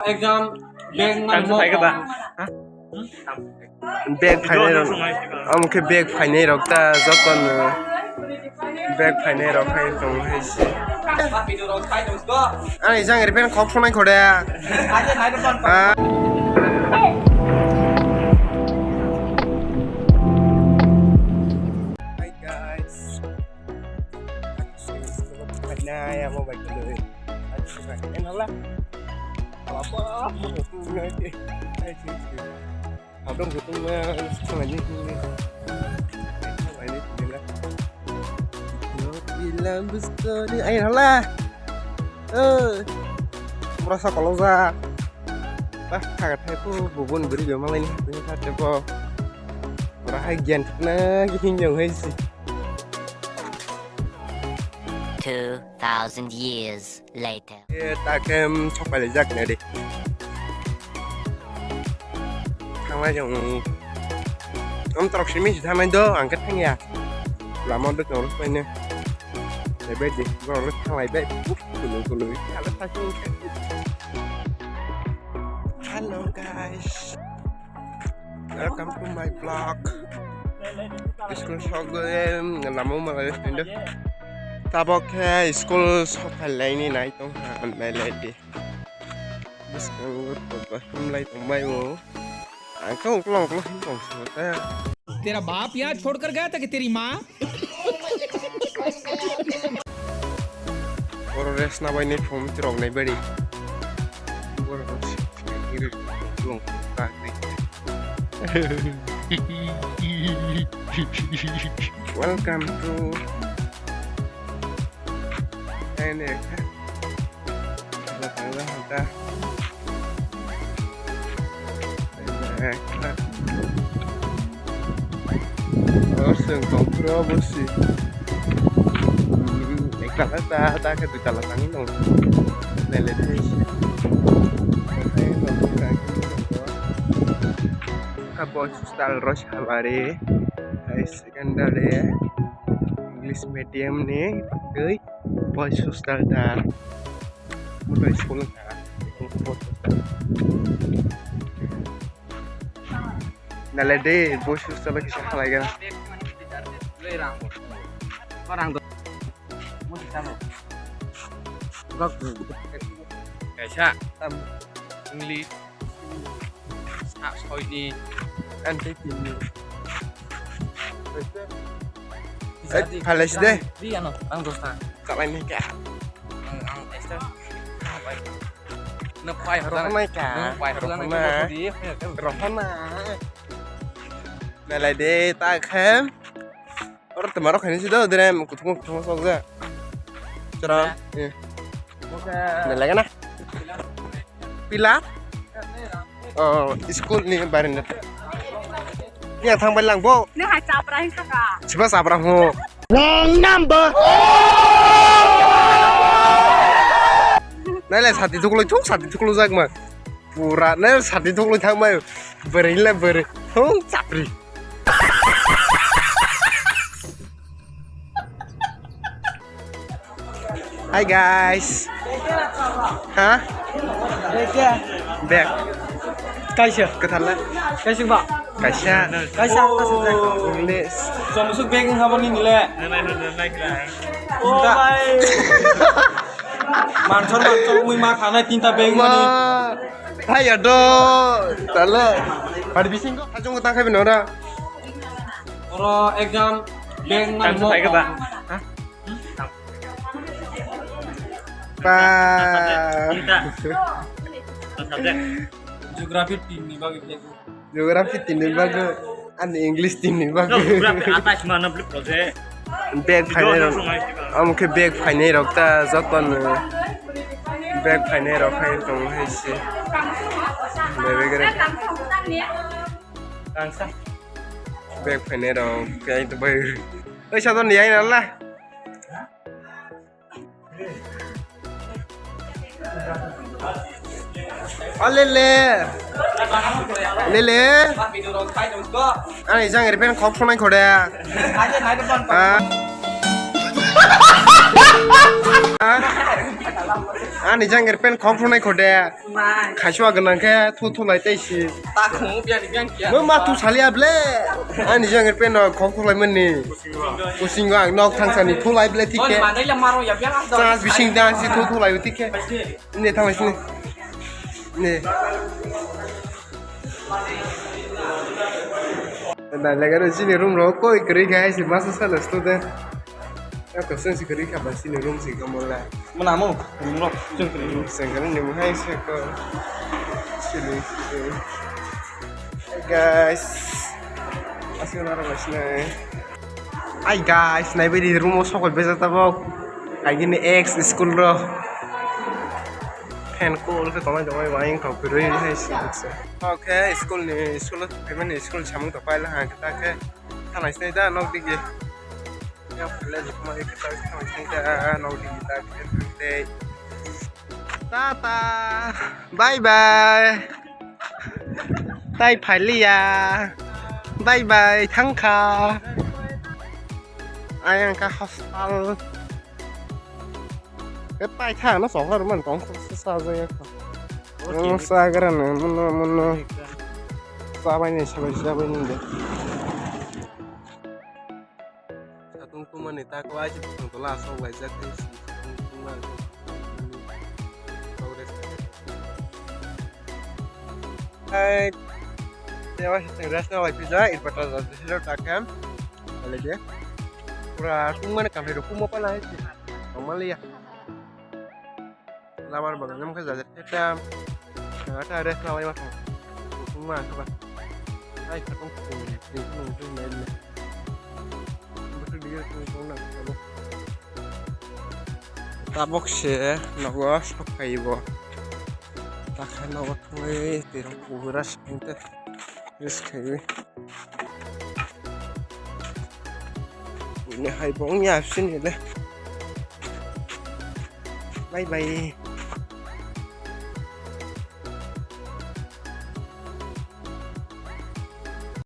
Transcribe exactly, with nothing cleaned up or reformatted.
Exam, bag nang mo. Bag phainai rok, amo khe bag phainai rok ta jotono bag phainai rok hai tong hai se. Ani jang repair khok sonai khode. Ha? Hi guys. Phainai amo bai khwlwi. Ani hala. Apa? Apa? Apa? Abang gutung na, thanglai ni thanglai. Thanglai ni thanglai. No ilang bustoni. Ay, hala. Eh. Merasa kalau za. Bah, kaget hai po, bubun beri dia malah ini. Ini kata po. Merasa gian na, gini nyong hai si. Two thousand years later. Eh, ta khe, em, sok pailai jak na de. Thanglai jong, mm, am torok simi si thanglai do, ang khe thangya. Lama do tong rok paine. Lebai de, borok le thanglai bai. Uf, kulu kulu. Ala thasung. Hello guys. Welcome to my vlog. School sogwi lama malai tongdo. Tabok khe school sokhailai ni nai tong kha nailai di. Bwskango to himlai tongbai o. Ang khe uklong uklong him tong sio ta. तेरा बाप यहाँ छोड़कर गया था कि तेरी माँ? Oro rest na bai ni phone tirok nai bari. Borok rok si, si, si, long tak ni. Welcome to N F. Oh, seng tongphuru obo si. Hmm, ektala ta, ta khe duitala tangwi tongo. Nailai phai se. Boys hostel Rosahabari, high secondary, English medium ni tei boys hostel ta. Moto school wngkha. Nale de, boys hostel kisa khalaiga. Kaisa English. Sa soini. Ante tini. Eh, phalai si de. Di ano, ang dosta. Kalai ni ka. Ang, ang extra. Na pai horo. Rohonai ka. Na pai horo. Rohona. Rohona. Nalai de ta khem. Oro tuma rok khaini si do, dire kuthum kuthum sok ja. Chara. Eh. Oke. Nalai na. Pila? Oh, school ni barinda. Ni thang bai lang bo. Ni hai chapra hin saka. Siba chapra ho. Wrong number. Nai le sati thukloi thung, sati thukloi jak ma. Pura nai sati thukloi thang mai. Beri le beri. Thung chapri. Hi guys. Ha? Bag. Kaisa. Kwthar la. Kaisa ba. Kaisa. Kaisa, kaisa bag. English. Chomsuk bag wng habani nile. Tinta. Mansor mansor mui ma khanai tinta bag mani. Hai ya do. Tala. Padi bising ko. Hajung ko tangkai bino ra. Oro exam bag nang mo. Ha? Pa. Geography team ni bagwi. Geography team ni bagwi. Ani English team ni bagwi. Geography atais mana beli project. Bag phainai rok. Amo khe bag phainai rok ta jotono. Bag phainai rok hai tong hai se. Bag phainai rok kai to bai. Oi sadon ni ai nala. Alele. Lele. Ani jang repair khok sonai khode. Ha? Ani jang er pen khok thunai khode. Khaiswa gwnang khe thu thu lai tei si. Ta khungo biang biang kia. Mo ma tu salia ble. Ani jang er pen no khok thu lai mani. Kusingo ang nok thang sani thu lai ble thik khe. Manai la maro ya biang. Sa bising dang si thu thu lai thik khe. Ne thang sini. Ne. Dai lega ro sini room ro koi kri ga si masa sala student. Ya to sensi kri ka ba sini room si kamola. Mana mo? Room ro. Sengkar ni mo hai se ko. Sini. Hey guys. Asli naro basna. Hi guys, nai bidi room o sokol bejak tabok. Agini ex school ro. Fan cool khe tongmai tongmai wayang thok kwrwi hai se bukse. Okay, school ni school o phaimani school samung to paila ha kita khe thanai sinai da nok digi. Yang pele jikma ikita thanai sinai da nok digi ta khe thanai. Tata. Bye bye. Tai phailiya. Bye bye thangkha. Ayang ka hospital. Ke pai tha no sokar man tong sa sa ja ya. Mo sa gara ne mo no mo no. Sa bai ne sa bai sa bai ne. Satung tumani ta kwlai se bwsang tola asok laijak tei si satung tuma. Hai, tewa se rest na lai pija, ir pata da silo takem. Alege. Pura tungmani kamai rok kumo pala hai si. Amalia. Lamar bagwi wngkha jaga theptam. Jaga ta rest lawai ma thang. Wngma kha ba. Ai kha tong thung thung thung thung nai le. Bwswk digir thung thung nang thung. Tabok se nogo sok phai bo. Takha nogo thangwi tirok puhura sinte. Rest khaiwi. Ini hai bong ya sini le. Bye bye.